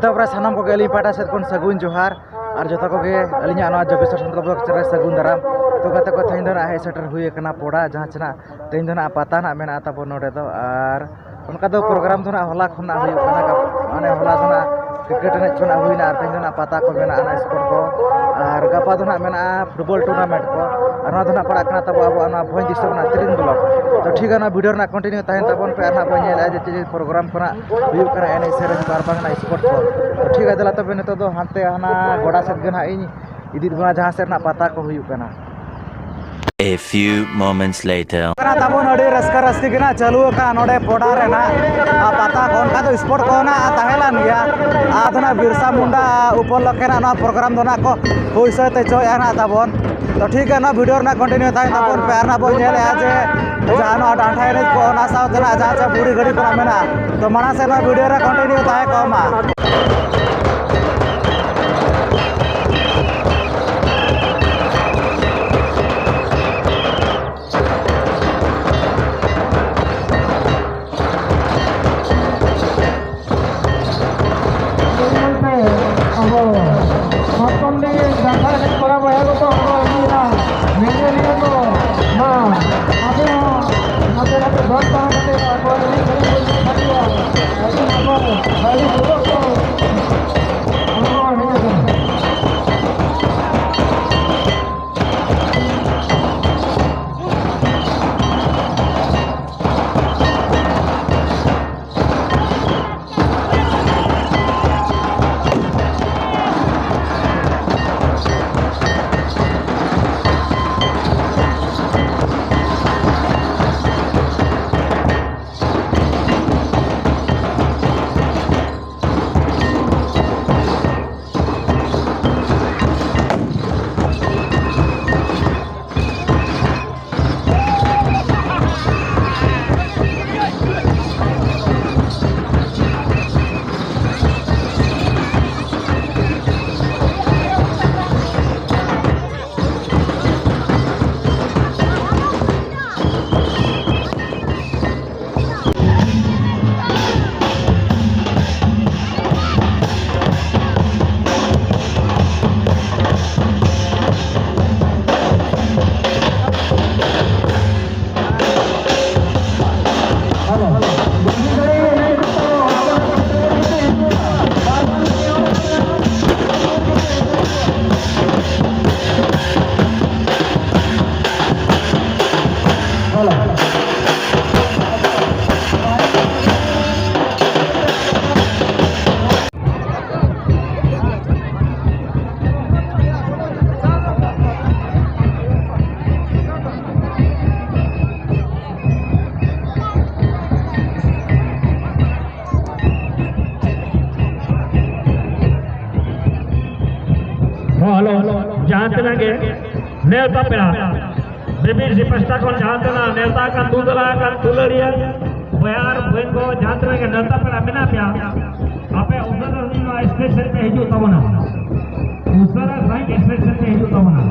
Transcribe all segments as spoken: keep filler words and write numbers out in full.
ᱛᱟᱨᱯᱚᱨᱮ ᱥᱟᱱᱟᱢ ᱠᱚᱜᱮ ᱟᱹᱞᱤᱧ ᱯᱟᱦᱴᱟ ᱥᱮᱫ ᱠᱷᱚᱱ ᱥᱟᱹᱜᱩᱱ ᱡᱚᱦᱟᱨ᱾ ᱟᱨ ᱡᱚᱛᱚ ᱠᱚᱜᱮ ᱟᱹᱞᱤᱧᱟᱜ ᱱᱚᱣᱟ ᱡᱚᱜᱮᱥᱚᱨ ᱥᱟᱱᱛᱟᱲ ᱵᱞᱚᱜ ᱪᱮᱱᱮᱞ ᱨᱮ ᱥᱟᱹᱜᱩᱱ ᱫᱟᱨᱟᱢ᱾ ᱛᱚ ᱜᱟᱛᱮ ᱠᱚ, ᱛᱮᱦᱮᱧ ᱫᱚ ᱱᱟᱜ ᱦᱮᱡ ᱥᱮᱴᱮᱨ ᱦᱩᱭ ᱟᱠᱟᱱᱟ ᱯᱚᱲᱟ, ᱡᱟᱦᱟᱸ ᱪᱮ ᱱᱟᱜ ᱛᱮᱦᱮᱧ ᱫᱚ ᱱᱟᱜ ᱯᱟᱛᱟ ᱱᱟᱜ ᱢᱮᱱᱟᱜᱼᱟ ᱛᱟᱵᱚᱱ ᱱᱚᱰᱮ ᱫᱚ᱾ ᱟᱨ ᱚᱱᱠᱟ ᱫᱚ ᱯᱨᱳᱜᱨᱟᱢ ᱫᱚ ᱱᱟᱜ ᱦᱚᱞᱟ ᱠᱷᱚᱱᱟᱜ ᱦᱩᱭᱩᱜ ᱠᱟᱱᱟ᱾ ᱜᱟᱯ-, ᱢᱟᱱᱮ ᱦᱚᱞᱟ ᱫᱚ ᱱᱟᱜ ᱠᱨᱤᱠᱮᱴ ᱮᱱᱮᱡ ᱠᱷᱚᱱᱟᱜ ᱦᱩᱭᱱᱟ, ᱟᱨ ᱛᱮᱦᱮᱧ ᱫᱚ ᱱᱟᱜ ᱯᱟᱛᱟ ᱠᱚ ᱢᱮᱱᱟᱜᱼᱟ, ᱱᱟᱜ ᱥᱯᱳᱨᱴ ᱠᱚ᱾ ᱟᱨ ᱜᱟᱯᱟ ᱫᱚ ᱱᱟᱜ ᱢᱮᱱᱟᱜᱼᱟ ᱯᱷᱩᱴᱵᱚᱞ ᱴᱩᱨᱱᱟᱢᱮᱱᱴ ᱠᱚ᱾ ᱟᱨ ᱱᱚᱣᱟ ᱫᱚ ᱱᱟᱜ ᱯᱟᱲᱟᱜ ᱠᱟᱱᱟ ᱛᱟᱵᱚ ᱟᱵᱚᱣᱟᱜ ᱱᱚᱣᱟ ᱵᱷᱚᱸᱡᱽ ᱫᱤᱥᱚᱢ ᱨᱮᱱᱟᱜ ᱛᱤᱨᱤᱝ ᱵᱞᱚᱠ᱾ ᱛᱚ ᱴᱷᱤᱠ ᱜᱮᱭᱟ, ᱱᱚᱣᱟ ᱵᱷᱤᱰᱤᱭᱳ ᱨᱮᱱᱟᱜ ᱠᱚᱱᱴᱤᱱᱤᱭᱩ ᱛᱟᱦᱮᱱ ᱛᱟᱵᱚᱱ ᱯᱮ, ᱟᱨ ᱱᱟᱜ ᱵᱚᱱ ᱧᱮᱞᱮᱫᱼᱟ ᱡᱮ ᱪᱮᱫ ᱪᱮᱫ ᱯᱨᱳᱜᱨᱟᱢ ᱠᱚ ᱱᱟᱜ ᱦᱩᱭᱩᱜ ᱠᱟᱱᱟ, ᱮᱱᱮᱡ ᱥᱮᱨᱮᱧ ᱠᱚ ᱟᱨ ᱵᱟᱝ ᱱᱟᱜ ᱥᱯᱳᱨᱴ ᱠᱚ᱾ ᱛᱚ ᱴᱷᱤᱠ ᱜᱮᱭᱟ, ᱫᱮᱞᱟ ᱛᱚᱵᱮ ᱱᱤᱛᱚᱜ ᱫᱚ ᱦᱟᱱᱛᱮ ᱦᱟᱱᱟ ᱜᱚᱰᱟ ᱥᱮᱫ ᱜᱮ ᱱᱟᱜ ᱤᱧ ᱤᱫᱤᱭᱮᱫ ᱵᱚᱱᱟ, ᱡᱟᱦᱟᱸ ᱥᱮᱫ ᱨᱮᱱᱟᱜ ᱯᱟᱛᱟ ᱠᱚ ᱦᱩᱭᱩᱜ ᱠᱟᱱᱟ᱾ A few moments later. ᱠᱟᱱᱟ ᱛᱟᱵᱚᱱ, ᱟᱹᱰᱤ ᱨᱟᱹᱥᱠᱟᱹ ᱨᱟᱹᱥᱠᱤ ᱜᱮ ᱱᱟᱜ ᱪᱟᱹᱞᱩ ᱟᱠᱟᱱ ᱱᱚᱰᱮ ᱯᱚᱰᱟ ᱨᱮᱱᱟᱜ, ᱟᱨ ᱯᱟᱛᱟ ᱠᱚ ᱚᱱᱠᱟ ᱫᱚ ᱥᱯᱳᱨᱴ ᱠᱚ ᱱᱟᱜ ᱛᱟᱦᱮᱸ ᱞᱮᱱ ᱜᱮᱭᱟ᱾ ᱟᱫᱚ ᱱᱟᱜ ᱵᱤᱨᱥᱟ ᱢᱩᱱᱰᱟ ᱩᱯᱚᱞᱚᱠᱠᱷᱮ ᱱᱟᱜ ᱱᱚᱣᱟ ᱯᱨᱳᱜᱨᱟᱢ ᱫᱚ ᱱᱟᱜ ᱠᱚ ᱦᱩᱭ ᱥᱟᱹᱛ ᱦᱚᱪᱚᱭᱮᱫᱼᱟ ᱱᱟᱜ ᱛᱟᱵᱚᱱ᱾ ᱛᱚ ᱴᱷᱤᱠ ᱜᱮᱭᱟ, ᱱᱚᱣᱟ ᱵᱷᱤᱰᱤᱭᱳ ᱨᱮᱱᱟᱜ ᱠᱚᱱᱴᱤᱱᱤᱭᱩ ᱛᱟᱦᱮᱱ ᱛᱟᱵᱚᱱ ᱯᱮ, ᱟᱨ ᱱᱟᱜ ᱵᱚᱱ ᱧᱮᱞᱮᱫᱼᱟ ᱡᱮ ᱡᱟᱦᱟᱸ ᱱᱚᱣᱟ ᱰᱟᱱᱴᱟ ᱮᱱᱮᱡ ᱠᱚ, ᱚᱱᱟ ᱥᱟᱶᱛᱮ ᱱᱟᱜ ᱡᱟᱦᱟᱸ ᱪᱮ ᱵᱩᱲᱦᱤ ᱜᱟᱹᱰᱤ ᱠᱚ ᱱᱟᱜ ᱢᱮᱱᱟᱜᱼᱟ᱾ ᱛᱚ ᱢᱟᱲᱟᱝ ᱥᱮᱫ ᱱᱚᱣᱟ ᱵᱷᱤᱰᱤᱭᱳ ᱨᱮ ᱠᱚᱱᱴᱤᱱᱤᱭᱩ ᱛᱟᱦᱮᱸ ᱠᱚᱜ ᱢᱟ᱾ ᱟᱵᱚ ᱢᱟᱛᱠᱚᱢᱰᱤ ᱫᱟᱸᱥᱟᱭ ᱮᱱᱮᱡ ᱠᱚᱲᱟ ᱵᱚᱭᱦᱟ ᱠᱚᱠᱚ ᱦᱚᱦᱚ ᱟᱹᱜᱩᱭᱮᱫᱟ, ᱧᱮᱧᱮᱞᱤᱭᱟᱹ ᱠᱚ, ᱢᱟ ᱟᱵᱚ ᱦᱚᱸ ᱱᱟᱛᱮ ᱱᱟᱛᱮ ᱵᱟᱝ ᱛᱟᱦᱮᱸ ᱠᱟᱛᱮ ᱟᱵᱚ ᱮᱱᱮᱡ ᱥᱮᱨᱮᱧ ᱵᱚᱱ ᱧᱮᱞ ᱥᱟᱰᱮᱭᱟ᱾ ᱟᱹᱰᱤ ᱱᱟᱯᱟᱭ, ᱟᱹᱰᱤ ᱜᱚᱨᱚᱵᱽ ᱠᱚ᱾ ᱦᱚᱸ, ᱦᱮᱞᱳ, ᱡᱟᱦᱟᱸ ᱛᱤᱱᱟᱹᱜ ᱜᱮ ᱱᱮᱣᱛᱟ ᱯᱮᱲᱟ, ᱵᱤᱵᱤᱥᱤ ᱯᱟᱥᱴᱟ ᱠᱷᱚᱱ ᱡᱟᱦᱟᱸ ᱛᱤᱱᱟᱹᱜ ᱱᱮᱣᱛᱟ ᱟᱠᱟᱱ ᱫᱩ ᱫᱟᱞᱟ ᱟᱠᱟᱱ ᱫᱩᱞᱟᱹᱲᱤᱭᱟᱹ ᱵᱚᱭᱦᱟ ᱟᱨ ᱵᱚᱦᱤᱱ ᱠᱚ, ᱡᱟᱦᱟᱸ ᱛᱤᱱᱟᱹᱜ ᱜᱮ ᱱᱮᱣᱛᱟ ᱯᱮᱲᱟ ᱢᱮᱱᱟᱜ ᱯᱮᱭᱟ, ᱟᱯᱮ ᱩᱥᱟᱹᱨᱟ ᱥᱟᱺᱦᱤᱡ ᱱᱚᱣᱟ ᱥᱴᱮᱡ ᱥᱮᱫ ᱯᱮ ᱦᱤᱡᱩᱜ ᱛᱟᱵᱚᱱᱟ, ᱩᱥᱟᱹᱨᱟ ᱥᱟᱺᱦᱤᱡ ᱥᱴᱮᱡ ᱥᱮᱫ ᱯᱮ ᱦᱤᱡᱩᱜ ᱛᱟᱵᱚᱱᱟ᱾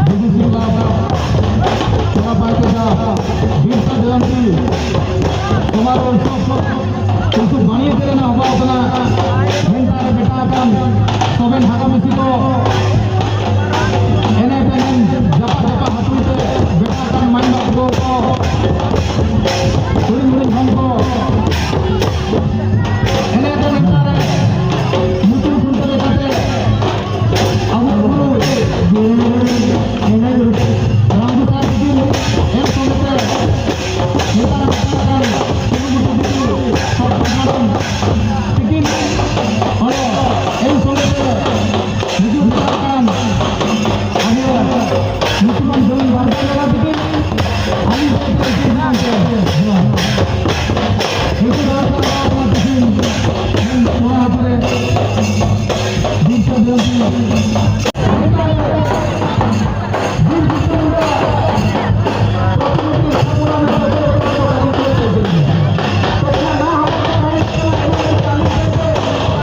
ᱵᱤᱫᱩ ᱥᱤᱝ ᱵᱟᱵᱟ ᱛᱚᱲᱟ ᱯᱟᱭ ᱠᱚᱫᱟ ᱵᱤᱨᱥᱟ ᱡᱚᱭᱚᱱᱛᱤ ᱥᱚᱢᱟᱨᱳᱦ ᱩᱱᱠᱩ ᱵᱟᱹᱱᱤᱡ ᱨᱮᱱᱟᱜ ᱦᱚᱵᱟᱣ ᱠᱟᱱᱟ᱾ ᱢᱮᱱᱛᱟ ᱨᱮ ᱵᱮᱴᱟ ᱟᱠᱟᱱ ᱥᱚᱵᱮᱱ ᱦᱟᱜᱟ ᱢᱤᱥᱤ ᱠᱚ ᱮᱱᱮᱡ ᱮᱱᱮᱡ ᱡᱟᱯᱟ ᱡᱟᱯᱟ ᱦᱟᱹᱛᱩᱲ ᱛᱮ ᱵᱮᱴᱟ ᱟᱠᱟᱱ ᱢᱟᱹᱭ ᱵᱟᱹᱵᱩ ᱠᱚ ᱦᱩᱰᱤᱧ ᱦᱩᱰᱤᱧ ᱠᱷᱚᱱ ᱠᱚ ᱮᱱᱮᱡ ᱮᱱᱮᱡ ᱢᱮᱱᱛᱟ ᱨᱮ ᱧᱩᱛᱩᱢ ᱠᱷᱩᱱᱴᱟᱹᱣ ᱞᱮᱠᱟᱛᱮ ᱟᱵᱚ ᱜᱩᱨᱩ ᱨᱟᱢᱜᱳᱥᱟᱭ ᱛᱤᱠᱤᱱ ᱮᱢ ᱥᱚᱸᱜᱮ ᱛᱮ ᱱᱮᱛᱟᱨ ᱠᱟᱱ ᱠᱩᱨᱩᱢᱩᱴᱩ ᱵᱤᱫᱩ ᱥᱚᱨᱠᱟᱨ ᱢᱟᱰᱟᱢ ᱛᱤᱠᱤᱱ ᱦᱚᱸ ᱮᱢ ᱥᱚᱸᱜᱮ ᱛᱮ ᱦᱤᱡᱩᱜ ᱪᱟᱞᱟᱜ ᱠᱟᱱ ᱟᱵᱚ ᱧᱩᱛᱩᱢᱟᱱ ᱡᱚᱢᱤ ᱵᱟᱧᱪᱟᱣ ᱡᱟᱭᱜᱟ ᱛᱤᱠᱤᱱ